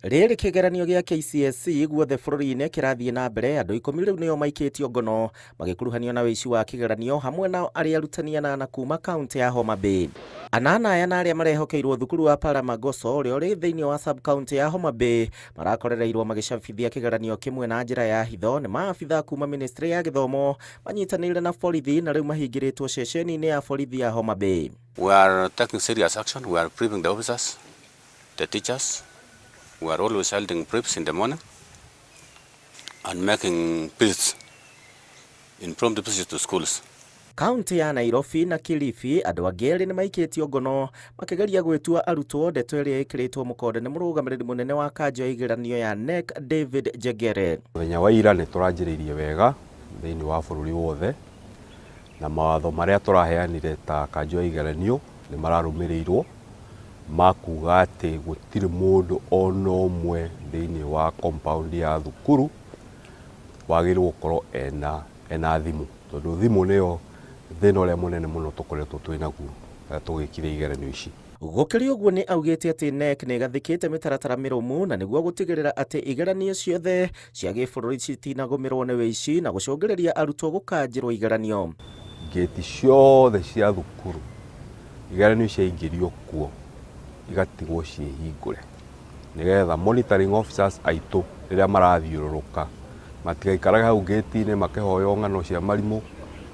Rĩrĩ kĩgeranio gĩa KCSE guothe bũrũri-inĩ kĩrathiĩ na mbere, andũ ikũmi rĩu nĩo maikĩtio ngono magĩkuruhanio na ũici wa kĩgeranio hamwe nao arĩ arutani anana kuma kaunti ya Homa Bay. Anana aya na arĩa marehokeirwo thukuru wa Paramagoso ũrĩa ũrĩ thĩinĩ wa sub county ya Homa Bay marakorereirwo magĩcabithia kĩgeranio kĩmwe na njĩra ya hitho nĩ maabithaa kuma ministry ya gĩthomo manyitanĩire na borithi na rĩu mahingĩrĩtwo ceceni-inĩ ya borithi ya Homa Bay. We are taking serious action. We are briefing the officers, the teachers. We are always holding briefs in the morning and making visits, impromptu visits to schools. Kaunti ya Nairobi na Kilifi andũ angĩ erĩ nĩ maikĩtio ngono makĩgeria gwĩtua arutwo, ndeto ĩrĩa ĩkĩrĩtwo mũkonde nĩ mũrũgamĩrĩri mũnene wa kanjũ ya igeranio ya KNEC David Njengere. Mũthenya wa ira nĩ tũranjĩrĩirie wega thĩinĩ wa bũrũri wothe na mawatho marĩa tũraheanire ta kanjũ ya igeranio nĩ mararũmĩrĩirwo ma kuga atĩ gũtirĩ mũndũ ona ũmwe thĩinĩ wa compound ya thukuru wagĩrĩirwo gũkorwo ena ena thimũ tondũ thimũ nĩyo thĩna ũrĩa mũnene mũno tũkoretwo twĩ naguo tũgĩkire igeranio ici. Gũkĩrĩ ũguo nĩ augĩte atĩ KNEC nĩ ĩgathĩkĩte mĩtaratara mĩrũmu na nĩguo gũtigĩrĩra atĩ igeranio ciothe cia gĩbũrũri citinagũmĩrwo nĩ wĩici na gũcũngĩrĩria arutwo gũkanjĩrwo igeranio. Ngĩti ciothe cia thukuru igeranio ciaingĩrio kuo igatigwo ciĩhingũre nĩgetha monitoring officers aitũ rĩrĩa marathiũrũrũka matigaikarage hau ngĩti-inĩ makĩhoywo ng'ano cia marimũ,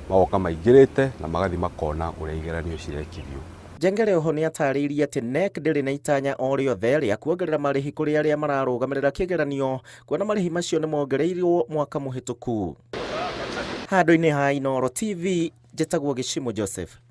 magoka maingĩrĩte na magathiĩ makona ũrĩa igeranio cirekithio. Njengere oho nĩ atarĩirie atĩ KNEC ndĩrĩ na itanya o rĩothe rĩa kuongerera marĩhi kũrĩ arĩa mararũgamĩrĩra kĩgeranio kuona marĩhi macio nĩ mongereirwo mwaka mũhĩtũku. Handũ-inĩ ha Inooro TV, njĩtagwo Gĩcimũ Joseph.